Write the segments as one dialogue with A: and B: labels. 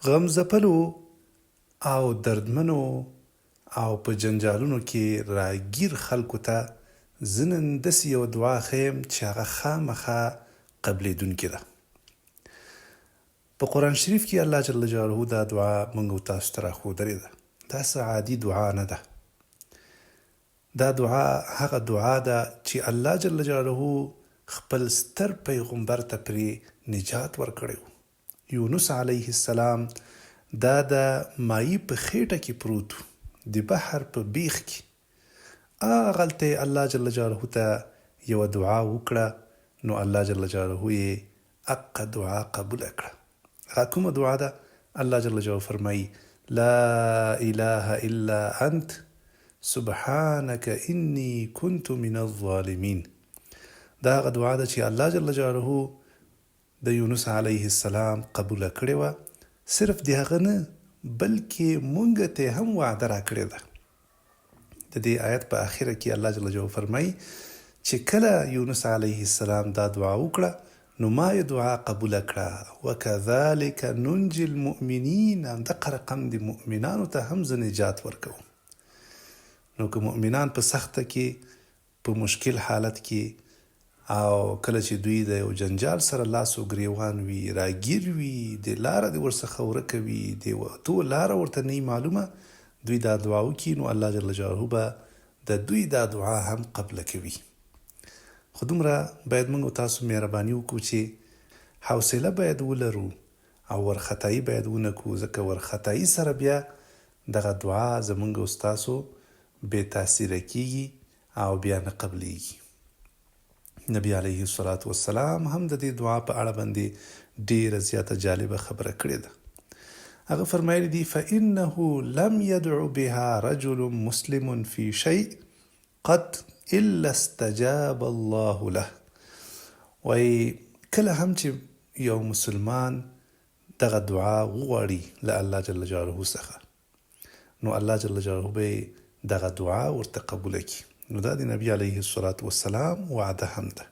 A: غم ځپلو او دردمنو او په جنجالونو کې راګیر خلکو ته زه نن داسې یوه دعا ښیم چې هغه خامخا قبلېدونکې ده. په قرآن شریف کې الله جل جلاله دا دعا موږ او تاسو ته راښودلې ده. دا څه عادي دعا نه ده. دا دعا هغه دعا ده چې الله جل جلاله خپل ستر پیغمبر ته پرې نجات ورکړی و. یونس علیه السلام دا د مايي په خېټه کې پروت و، د بحر په بېخ کې. هغلته یې الله جل جلاله ته یوه دعا وکړه، نو الله جل جلاله یې اقه دعا قبوله کړه. هغه کومه دعا ده؟ الله جل جلاله فرمايي، لا اله الا انت سبحانک انی کنت من الظالمین. دا هغه دعا ده چې الله جل جلاله د یونس علیه السلام قبوله کړې وه، صرف د هغه نه بلکې مونږ ته یې هم وعده راکړې ده. د دې آیت په اخره کې الله جل جلاله فرمایي چې کله یونس علیه السلام دا دعا وکړه نو ما یې دعا قبوله کړه، وکذلک ننجي المؤمنین، همدقه رقم د مؤمنانو ته هم زه نجات ورکوم. نو که مؤمنان په سخته کې په مشکل حالت کې او کله چې دوی د یو جنجال سره لاس و ګریوان وي، راګیر وي، د لاره دې ورڅخه ورکه وي، د وتو لاره ورته نه وي معلومه، دوی دا دعا وکړي نو الله جل جلاله به د دوی دا دعا هم قبله کوي. خو دومره باید موږ او تاسو مهرباني وکړو چې حوصله باید ولرو او ورخطايي باید ونه کړو، ځکه ورخطايي سره بیا دغه دعا زموږ او ستاسو بې تاثیره کیږي او بیا نه قبلیږي. نبی علیه الصلاة والسلام هم د دې دعا په اړه باندې ډیره زیاته جالبه خبره کړې ده. هغه فرمایلی دي فانه لم يدع بها رجل مسلم في شيء قط الا استجاب الله له. وایي کله هم چې یو مسلمان دغه دعا وغواړي له الله جل جلاله څخه نو الله جل جلاله به یې دغه دعا ورته قبوله کړي. نو دا د نبي علیه الصلاة والسلام وعده هم ده.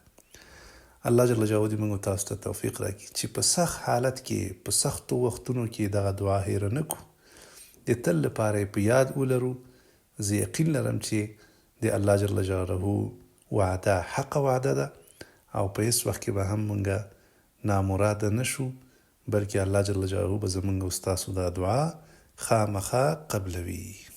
A: الله جل جلاله دې موږ تاسو ته توفیق راکړي چې په سخت حالت کې، په سختو وختونو کې دغه دعا هېره نه کړو، د تل لپاره یې په یاد ولرو. زه یقین لرم چې د الله جل جلاله وعده حقه وعده ده او په هېڅ وخت کې به هم موږ نامراده نه شو، بلکې الله جل جلاله به زمونږ او ستاسو دا دعا خامخا قبلوي.